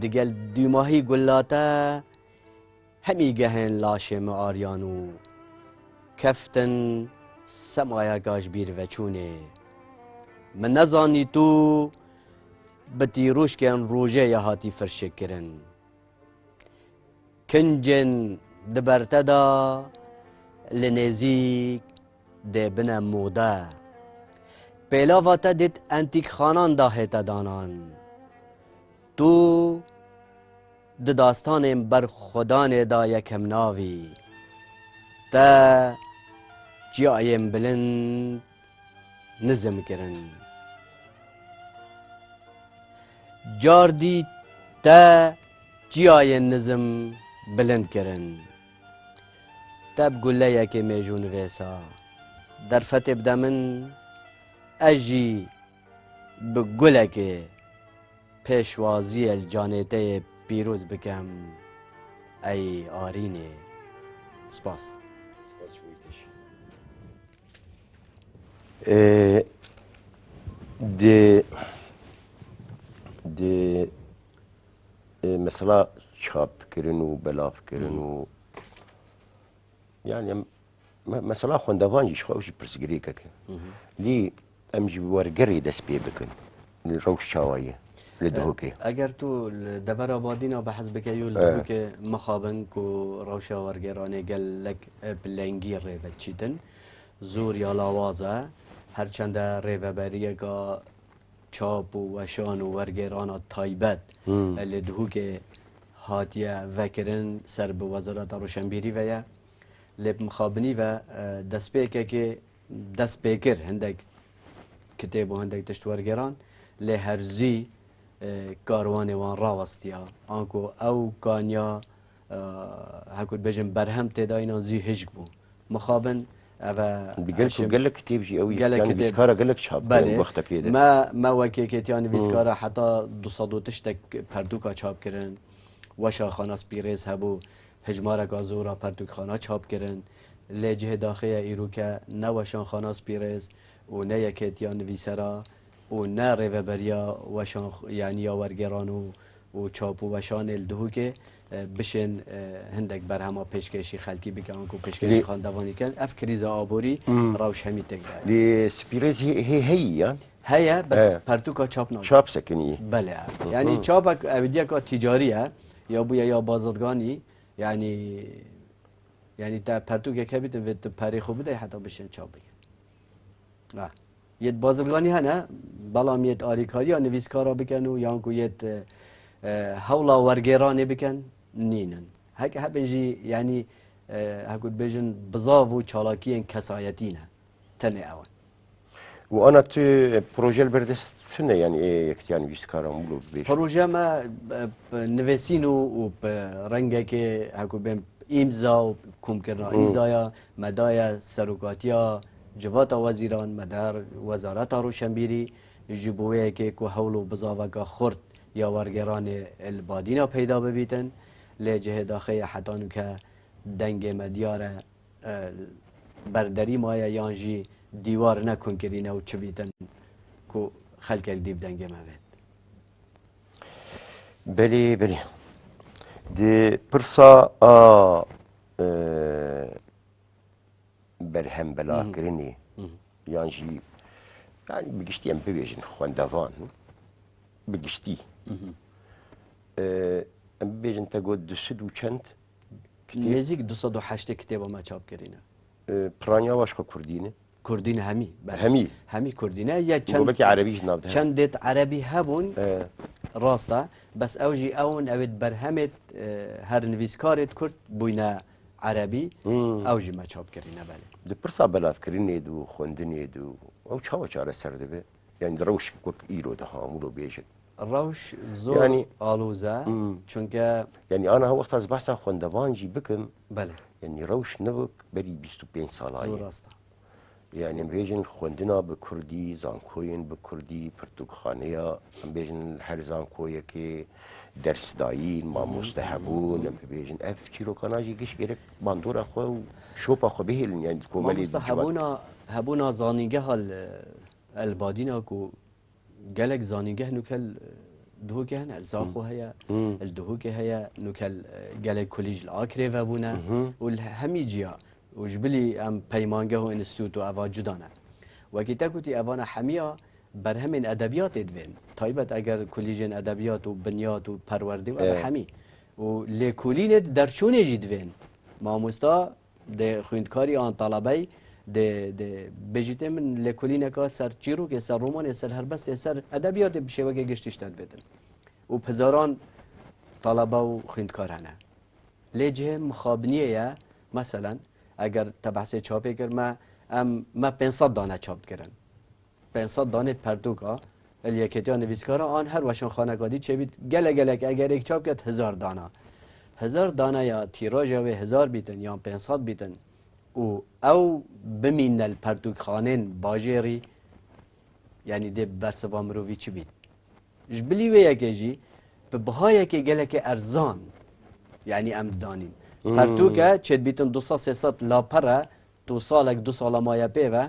digel dûmahî gulate, hemî gehên laşê min ariyan û keftin semayeka ji bîr veçûnê. Min nezanî tu bi tîrûşkên rojê ya hatî firşik kirin. Kincên di ber te de li nêzîk dê bine mode. Pêlava te dît entîkxanan dahête danan. Tu di dastanên berxwedanê de yekem navî. Te çiyayên bilind nizim kirin. Cardî te çiyayên nizim bilind kirin. Te bi guleyekê mêjû nivêsa. Derfetê bide min, ez jî bi gulekê pêşwaziyê li canê te yê pîroz bikem, ey Arînê. Spas. Spas ji bo te jî. Ê, di, di, ê, mesela çapkirin û belavkirin Hı hı. û, yani, em, me-, mesela xwendevan jî ji xwe ew jî pirsgirêkek e. Hı hı. Lê em ji wergerê dest pê bikin. Li rewş çawa ye? Li E, Duhokê. Eger tu li devera Badîna behs bike, yû li E. Duhokê mixabin ku rewşa wergêranê gelek, e, bi lengî rê ve çîtin. Zor ya lawaz e. Her çende rêveberiyeka çap û weşan û wergêrana taybet, Hmm. e, li Duhokê hatiye vekirin, ser bi Wezareta Roşenbîrî ve ye. Lê bi mixabinî ve, e, destpêkekê dest pê kir, hindek kitêb û hindek tişt wergeran, lê her zî, e, karwanê wan rawestiya. Anku ew kaniya, e, heku dibêjin berhem tê de înan zî hişk bû. Mixabin ev e Bi gel ku Heşim gelek kitêb jî ew gelek yektiyan kitêb. Nivîskara gelek çap kirin Belê. Wextekê de. Me, me wek yekêtiya nivîskara Hmm. heta du sed û tiştek pertûka çap kirin. Weşa Xana Spîrêz hebû, hijmareka zor a pertûkxana çap kirin. Lê cihê daxê ye îroke ne Weşan Xana Spîrêz û ne Yekêtiya Nivîsera û ne Rêveberiya Weşan, yanî ya Wergêran û, û Çap û Weşanê li Duhokê, e, bişên, e, hindek berhema pêşkêşî xelkî bikin, anku pêşkêşî Lê- xandevanî bikin. Ev krîza aborî Hmm. rewş hemî têk daye. Lê Spîrêz hê, hê heyî ya? Heye, bes He. pertûka çap nake. Çap sekinî. Belê. Hı hı. Yanî çapek ew diyeka tîcarî ye. Ya bûye ya bazirganî. Yanî, yanî te pertûkek hebîtin vê tu perê xwe bidey heta bişên çap bikin. Ha. Yêt bazirganî hene, belam yêt alîkariya nivîskara bikin û yan ku yêt, e, e, hewla wergêranê bikin, nînin. Heke hebin jî, yanî, e, heku dibêjin bizav û çalakiyên kesayetî ne. Tenê ew in. Û ana tu, e, proje li ber dest tune, yanî ê yektiya nivîskaran wilo bibêje? Proje me, e, bi nivîsîn û, û bi rengekê heku bên îmza û komkirina Hmm. îmzaya me daye serokatiya civata wezîran, me daye wezareta roşenbîrî, ji bo wê yekê ku hewl û bizaveka xurt ya wergêranê li Badîna peyda bibîtin. Lê cihê daxê ye heta nûke dengê me diyar e, e, berderî maye yan jî dîwar ne kunkirîne û çi bîtin ku xelkek dîv dengê me bêt. Belê, belê. Di pirsa a, e, berhem belakirinê Hı hı. Hı hı. yan jî, yani bi giştî em bibêjin xwendevan, bi giştî. Hı hı. E, em bibêjin te got du sed û çend kitêb? Nêzîk du sed û heştê kitêba me çap kirîne. E, piraniya we ji xwe kurdî ne? Kurdî ne hemî. Belê. Hemî? Hemî kurdî ne. Ya Go çend, belkî erebî jî nav de hene. Çend dêt erebî hebûn, E. rast e. Bes ew jî ew in, ew ê di berhemê, e, her nivîskarê di kurd bûyne erebî. Hmm. Ew jî me çap kirîne, belê. Di pirsa belavkirinê de û xwendinê de û ew çawa çareser dibe? Yani rewş wek îro de ha, hemû lo bêjin. Rewş zor Yani, aloz e, hmm. Çunke Yani ana ha wexta ez behsa xwendevan jî bikim, Belê. Yani rewş ne wek berî bîst û pênc sala Zor ye. rast e. Yani em bêjin xwendina bi kurdî, zankoyên bi kurdî, pirtûkxaneya, em bêjin her zankoyekê dersdayîn, mamoste hebûn, em bêjin ev çîrokana jî giş gerek bandora xwe û şopa xwe bihêlin, yani komelê Mamoste civat. hebûna, hebûna zanîngeha li, El Badîna ku gelek zanîngeh nûke li Duhokê hene, li Zaxo heye, Hmm. li Duhokê heye, nûke li, e, gelek kolîj li Akrê vebûne Mhm. û li hemî ciya û ji bilî em peymangeh û înstîtût û eva cuda ne. Wekî te gotî evana hemiya berhemên edebiyatê divên. Taybet eger kolîjên edebiyat û binyat û perwerdê û eva Evet. hemî. Û lêkolînê di derçûnê jî divên. Mamosta dê xwîndkarî an talebey dê, dê bêjîtê min lêkolîneka ser çîrokê, ser romanê, ser helbestê, ser edebiyatê bi şêwekê giştî ji te dibêtin. Û bi hezaran talebe û xwîndkar hene. Lê cihê mixabiniyê ye, meselen, eger te behsê çapê kir, me, em, me pênc sed dane çap dikirin. Pênc sed danê pertûka, li Yekêtiya Nivîskara an her weşanxaneka dî çêbît, gelek gelek eger êk çap ket, hezar dana. Hezar dana ya tîraja wê hezar bîtin yan pênc sed bîtin û ew bimîne li pertûkxanên bajêrî, yanî dê bersiva mirovî çi bît? Ji bilî wê yekê jî bi bihayekê gelekê erzan, yanî em didanîn. Hmm. Pertûke çêdibîtin du sed sê sed lapere, tu salek du sala maye pê ve,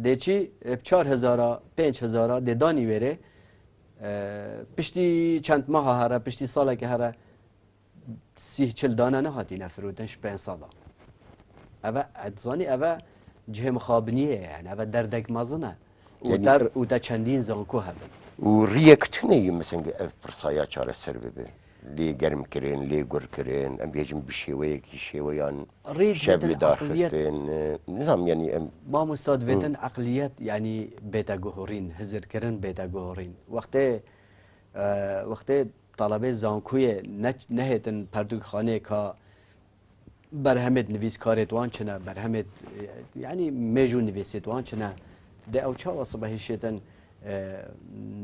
dê çî, e, bi çar hezara, pênc hezara dê danî wêrê, e, piştî çend meha here, piştî salekê here, sîh çil dane nehatîne firotin ji pênc sed a. Eve, ez zanî, eve cihê mixabiniyê ye, yani eve derdek mezin e. Û Yani te, û te çendîn zanko hebin. Û riyek tune ye, mesela ev pirsaya çareser bibe. Lê germ kirin, lê gur kirin, em bêjin bi şêweyekî şêweyan Rê şev dibêtin li dar aqliyet. xistin, e, nizam yani em Mamosta Hı. dibêtin eqliyet, yani bête guhorîn, hizirkirin bête guhorîn. Wextê, e, wextê talebê zankuyê ne, nehêtin pertûkxanê ka berhemêt nivîskarêt wan çine, berhemêt, e, yani mêj û nivîsêt wan çine. De ew çawa sibehî şêtin, e,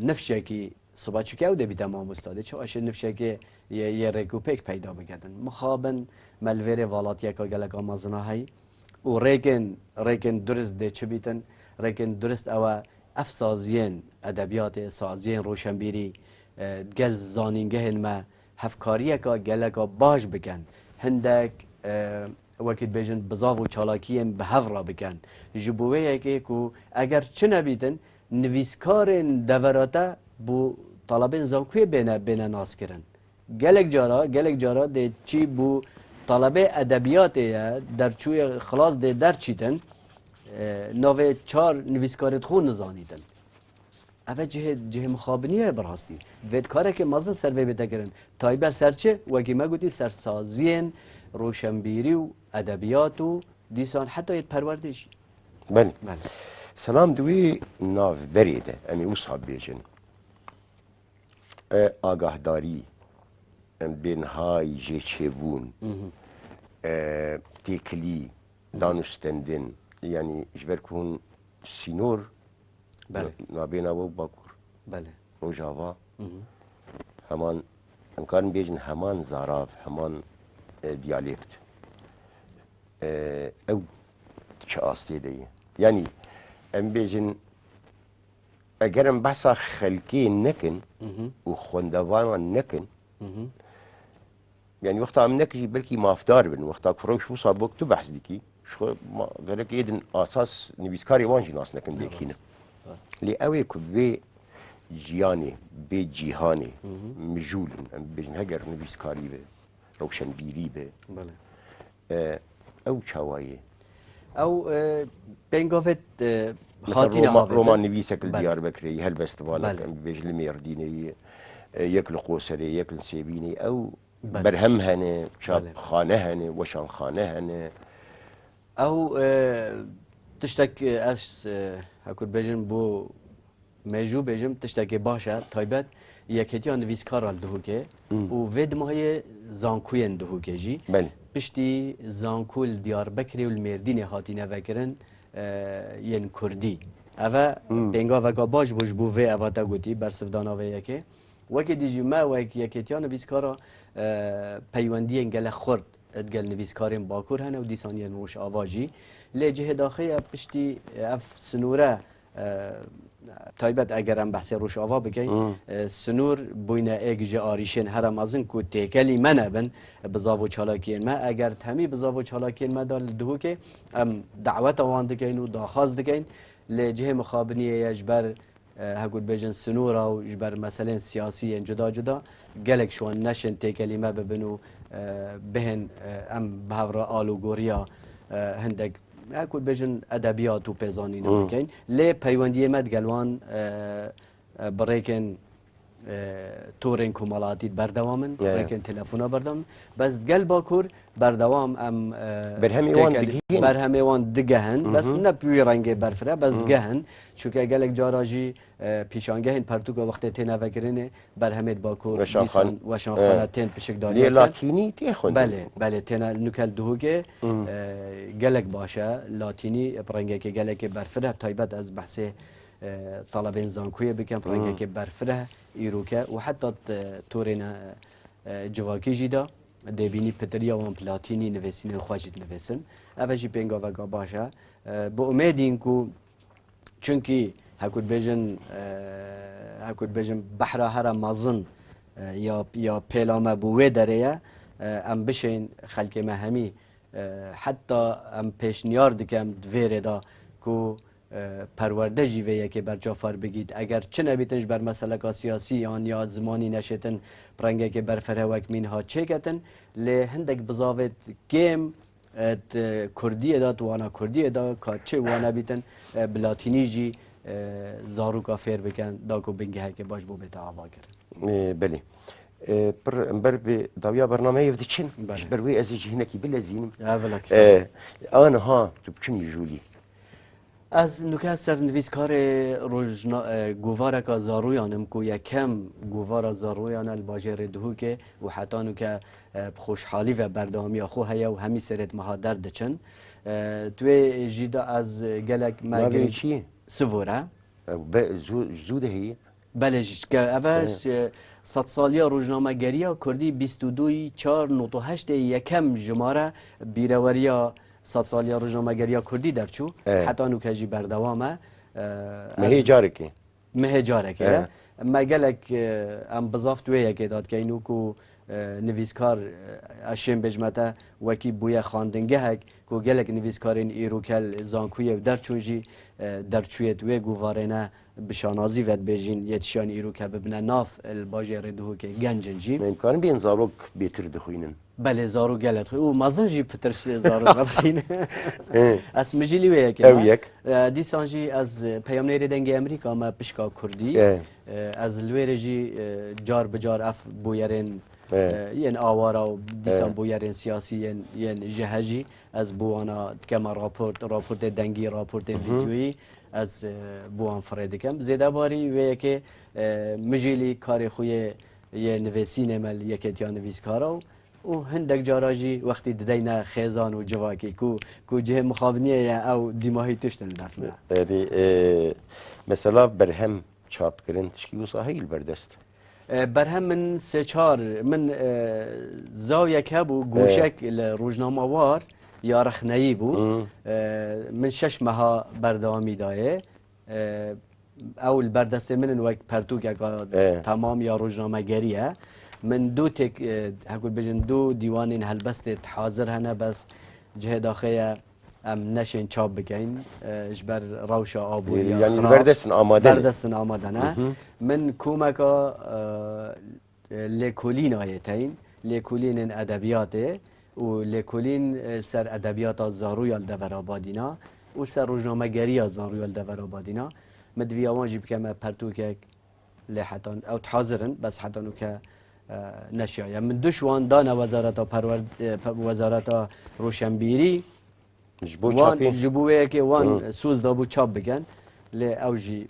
nifşekî Siba çike ew dê bîte mamosta, dê çawa şê nifşekê yê, yê rêk û pêk peyda biketin. Mixabin me li vêrê valatiyeka geleka mezin a heyî û rêkên, rêkên durist dê çi bîtin? Rêkên durist ew e, ev saziyên edebiyatê, saziyên roşenbîrî, e, gel zanîngehên me hevkariyeka geleka baş bikin. Hindek, e, wekî dibêjin bizav û çalakiyên bi hev re bikin. Ji bo wê yekê ku eger çi nebîtin, nivîskarên devera te bo talebên zankuyê bêne, bêne naskirin. Gelek cara, gelek cara dê çî bo talebê edebiyatê ye, derçûyê xilas dê derçîtin, e, navê çar nivîskarê xwe nizanîtin. Ev e cihê, cihê mixabiniyê ye bi rastî. Divêt karekê mezin ser vê bête kirin. Taybet ser çi? Wekî me gotî ser saziyên roşenbîrî û edebiyat û dîsan heta yê perwerdê jî. Belê. Belê. Selam, di wê navberê de em ê wisa bêjin. E, agahdarî, em bênhay jê çêbûn, Mhm. e, têkilî, danûstendin, yanî ji ber ku hûn sînor Belê. nabêna we û Bakur. Belê. Rojava, Mhm. heman, em karin bêjin heman zarav, heman, e, diyalekt. E, ew çi astê de ye? Yanî, em bêjin, eger em behsa xelkê nekin Mhm. û xwendevanan nekin, Mhm. yanî wexta em nekijî belkî mafdar bin, wexta ku rewş wisa bok tu behs dikî, ji xwe ma gerek êdin asas nivîskarê wan jî nas nekin dêkî ne. Rast, rast. Lê ew ê ku bê ciyanê, bê cîhanê, Mhm. mijûl in, em bêjin heger nivîskarî be, rewşenbîrî be. Belê. E, ew çawa ye? Ew, e, pêngavêt, e, Mesela hatîne roma-, avêtin. Roman nivîsek li Belê. Diyarbekirê, helbestvanek, Belê. em bêjin li Mêrdînê ye, e, yek li Qoserê, yek li Sêbînê, ew Belê. berhem hene, Belê. çapxane hene, weşanxane hene. Ew, e, tiştek, e, ez, e, hekur bêjin bo Mêjû bêjim tiştekê baş e, taybet Yekêtiya Nivîskar a li Duhokê Hmm. û vê dimahiyê zankuyên Duhokê jî Belê. piştî zanku li Diyarbekirê û li Mêrdînê hatîne vekirin, e, yên kurdî. Eve Hmm. pêngaveka baş bû ji bo vê eva te gotî, bersivdana vê yekê. Wekî dî jî me wek Yekêtiya Nivîskara, e, peywendiyên gelek xurt digel nivîskarên Bakur hene û dîsan yên Rojava jî. Lê cihê daxê ye piştî ev sinûre, e, taybet eger em behsê Rojava bikin, Hmm. e, sinûr bûyne êk ji arîşên here mezin ku têkelî me nebin, bi zav û çalakiyên me. Eger temî bi zav û çalakiyên me de li Duhokê, em daweta wan dikeyn û daxwaz dikeyn. Lê cihê mixabiniyê ye ji ber, e, hek ku dibêjin sinûra û ji ber meselên siyasî yên cuda cuda, gelek ji wan neşên têkelî me bibin û, e, bihên, e, em bi hev re alûgoriya, e, hindek, hek ku dibêjin edebiyat û pêzanîna Hmm. bikeyn. Lê peywendiyê me digel wan, e, e, bi rêkên, e, torên komalatî berdewam in, Ya, ya. rêkên telefona berdewam in. Bes gel Bakur berdewam em, e, Berhemê wan têkel-, digihîn. berhemê wan digehin. Bes Mhm. ne bi wî rengê berfireh, bes Mhm. digehin. Çunke gelek cara jî, e, pîşangehên pertûka wextê têne vekirinê, berhemê di Bakur Weşanxan-, dîsan weşanxana e, tên pişikdarî lê dikin. Latînî tê xwendin. Belê, belê, têne nuke li Duhokê, Mhm. e, gelek baş e. Latînî bi rengekê gelekê berfireh, taybet ez behsê e, talebên zankuyê bikin, Hmm. rengekê berfireh îroke û heta t-, torên, e, civakî jî de dê bînî pitiriya wan bi latînî nivêsînên xwe jî dinivêsin. Ev jî pêngaveka baş e. E, bi umêdîn ku, çunkî hek ku dibêjin, e, hek ku dibêjin behra here mezin, e, ya, ya pêla me bo wê derê ye, e, em bişên xelkê me hemî, e, heta em pêşniyar dikim di vê rê de ku e, perwerde jî vê yekê berçavfar bigît. Eger çi nebîtin ji ber meseleka siyasî yan ya zimanî neşêtin bi rengekê berfireh wek mînha çêketin, lê hindek bizavêt kêm, e, di kurdiyê de, di wana kurdiyê de ka çi wane bîtin, e, bi latînî jî, e, zaroka fêr bikin, da ku bingeheke baş bo bête avakirin. E, belê. E, pir em ber bi dawiya bernameyê diçin. Belê. Ji ber wê ez ê jî hinekî bilezînim. Ya, bilakî. E, aniha tu bi çi mijûlî? Ez nuke sernivîskarê rojna-, e, govareka zaroyan im ku yekem govara zaroyan e li bajêrê Duhokê û heta nuke, e, bi xweşhalî ve berdewamiya xwe heye û hemî serê di meha derdiçin. E, tu wê jî de ez gelek me Navê girî-, çi ye? Sivor e. E, be-, zû-, zû de heye? Belê jî, ke ev e, Evet. s-, sedsaliya rojnamegeriya kurdî bîst û du çar nod û heştê yekem jimare bîreweriya sedsaliya rojnamegeriya kurdî derçû. Evet. Heta nûke jî berdewam e. E, Mehê ez carekê. Mehê carekê Evet. ye. Me gelek, e, em bizav di wê yekê de dikeyn û ku, e, nivîskar, e, ez şên bêjme te, wekî bûye xwendingehek ku gelek nivîskarên îrokel zankuyê û derçûn jî, e, derçûyê di wê govarê ne bi şanazî vedibêjîn, yetişiyan îroke bibine nav li bajêrê Duhokê genc in jî. Me imkan bîn zarok bêtir dixwînin. Belê, zarok gelek dixwîn û mezin jî pitir ş-, zarok vedixwînin. Ê. Ez mijîlî wê yekê Ew me. yek. E, dîsan jî ez, e, peyamnêrê Dengê Emerîka me pişka Kurdî. Ê. E, ez li wê rê jî, e, car bi car ev bûyerên, Ê. e, yên awara û dîsan Ê. bûyerên siyasî yên, yên ji he jî ez bo wana dikeme raport, raportê dengî, raportê Mhm. vîdyoyî. Ez, e, bi wan firê dikim. Zêdebarî wê yekê, e, mijîlî karê xwe yê, yê nivêsînê me li Yekêtiya Nivîskara û, û hindek cara jî wextî dideyne xêzan û civakî ku, ku cihê mixabiniyê ye, ew dîmahî tiştin li def me. Erê, e, mesela berhem çapkirin tişkî wisa heyî li ber dest? E, berhem min sê çar, min, e, zawyek hebû, E. goşek li Rojnama War ya rexneyî bû. Hı. E, min şeş meha berdewamî dayê. E, ew li ber destê min in wek pertûkeka E. temam ya rojnamegerî ye. Min du têk, e, hek ku dibêjin du dîwanên helbestê hazir hene, bes cihê daxê ye. Em neşên çap bikeyn, e, ji ber rewşa aboriya Yanî xirab. Berdestin amade ne? Berdestin amade ne. Hı hı. Min komeka, e, lêkolîna yê teyn, lêkolînên edebiyatê û lêkolîn, e, ser edebiyata zaroya li devera badîna û ser rojnamegeriya zaroya li devera badîna. Min diviya wan jî bikeme pertûkek. Lê heta ew dihazir in, bes heta nûke, e, neşiyaye. Min du ji wan dane Wezareta Perwer-, e, pe-, Wezareta Roşenbîrî. Ji bo Wan çapê? Ji bo wê yekê wan Hı. soz dabû çap bikin, lê ew jî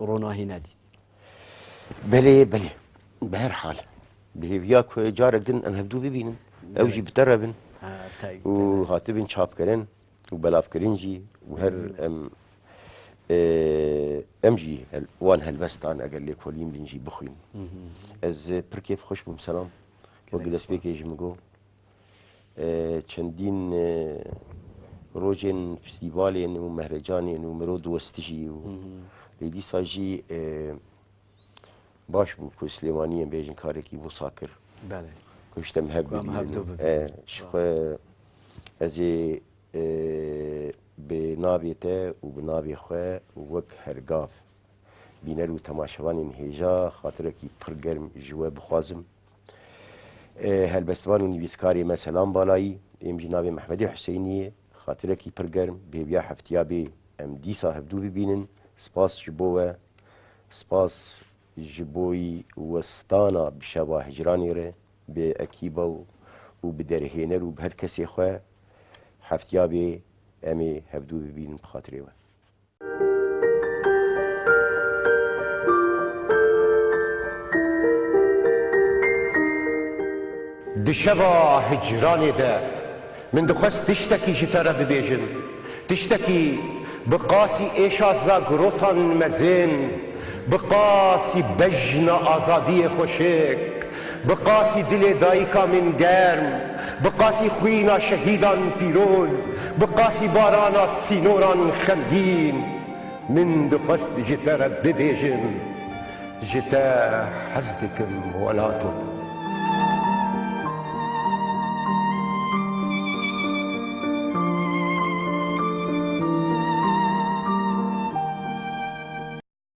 ronahî nedît. Belê, belê. Bi her hal, bi hêviya ku carek din em hevdû bibînin. Ew jî Evet. bi te re bin. Ha, tey, Û tey. hatibin çapkirin. û belavkirin jî û her, Hmm. em, Ee, em jî hel- wan helbestan eger lêkolîn bin jî bixwîn. Ez, e, pir kêfxweş bûm, selam. Wek destpêkê ji min got. Ee, çendîn, e, rojên festîvalên û mehrecanên û mirov diwestijî û lê dîsa jî, e, baş bû ku Silêmaniyê em bêjin karekî wisa kir. Belê. Ku hişte em hev Ku em bibînin. hevdu bibînin. E, ji Rast. xwe ez ê, e, bi navê te û bi navê xwe û wek hergav bîner û temaşevanên hêja xatirekî pir germ ji we bixwazim. E, helbestvan û nivîskarê me Selam Balayî, êm jî navê Mehmedê Huseyniyê, xatirekî pir germ, bi hêviya heftiya bê em dîsa hevdû bibînin. Spas ji bo we, spas ji bo westana bi şeva hicranê re, bi ekîba û, û bi derhêner û bi her kesê xwe. Heftiya bê em ê hevdû bibînin bi xatirê we. Di şeva hicranê de min dixwest tiştekî ji te re bibêjim. Tiştekî bi qasî êşa zagrosan mezin, bi qasî bejna azadiyê xweşik, bi qasî dilê dayika min germ, bi qasî xwîna şehîdan pîroz, bi qasî barana sînoran xemgîn, min dixwest ji te re bibêjim, ji te hez dikim welato.